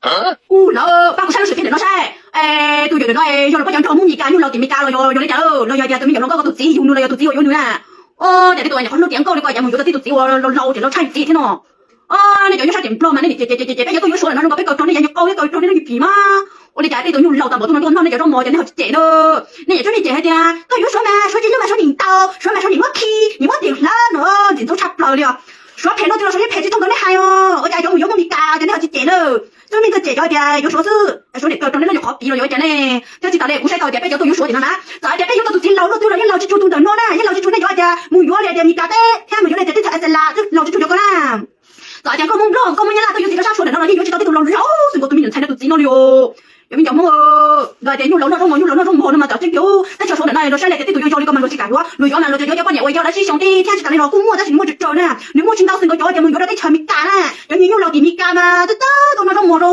Ub, lawv pab kuv saib lub sim phim ntawm no saib, tus yawm no yog los pab cov nrog Hmoob Mes Kas nyuj laus tim Mes Kas los yog li cas, los yog hais tias tus me nyuam hluas nkauj ko tus txiv yug nws los yog tus txiv uas yuav nws na. Ua cas tib tug nyuam qhuav hlub tiav nkauj li ko cas mus yuav tau tib tug txiv uas laus laus ces laus tshaj txiv thiab no. Nej cov nyob sab tim Nplog mas nej cem cem cem peb cov tuaj yuav Suav ntawm no zoo nkaus peb kaw rog nej yav nyuag qau thiab kaw rog nej lub nyuag phim mas. Ua li cas tib tug nyuj laus tas npaum tub no tuaj noj nej cov zaub mov ces nej ho tsis cem na. Nej niam cov nej cem hais tias tuaj yuav Suav mas Suav tsis hlub mas Suav nim ntaus, Suav mas Suav nim muab khi, nim muab tim hlab no, ntxim ntxub tshaj plaws li os. Suav phem luaj twg los Suav yeej phem tsis thooj ntau nej hais os. Ua cas cov mus yuav Hmoob Mes Kas ces nej ho tsis cem na. Twb me ntxawg cem cov hais tias yuav Suav xwb, Suav niam kaw rog nej lub nyuag qhov piv los yuav ua cas ne. Thiab tsis tas li kuv saib tau tias peb cov tuaj yuav Suav tim no na, txawm hais tias peb yuav tau tus txiv laus luaj twg los yeej laus tsis tshua tus ntawm no na, yeej laus tsis tshua nej cov hais tias mus yuav li tias Mes Kas teb thiab mus yuav li tias teb chaws Iceland twb laus tsis tshua cov ko na. Txawm hais tias nkauj Hmoob Nplog nkauj Hmoob Nyab Laj tuaj yuav txiv rau sab Suav ntawm no los yeej yuav tsis tau tib tug laus laus xwb nkaus tus me nyuam ntxhais no tus txiv no li os. Yog me cov Hmoob nkawd hais tias nyuj laus noj zaub mov, nyuj laus noj zaub mov no mas txawm tseeb tiag, teb chaws Suav ntawm no luag saib li tias tib tug yuav zoo li ko mas luag tsis kam yuav, luag yuav mas luag tsuas yuav cov poj niam uas yog dab tsi xyoo tib thiab tsis tas li los kuj muaj tab sis nws muaj tsawg tsawg na. Nws muaj tsis ntau xwb nkaus cov tias mus yuav rau teb chaws Mes Kas na. Cov niag nyuj laus tim Mes Kas mas twb tau noj zaub mov rau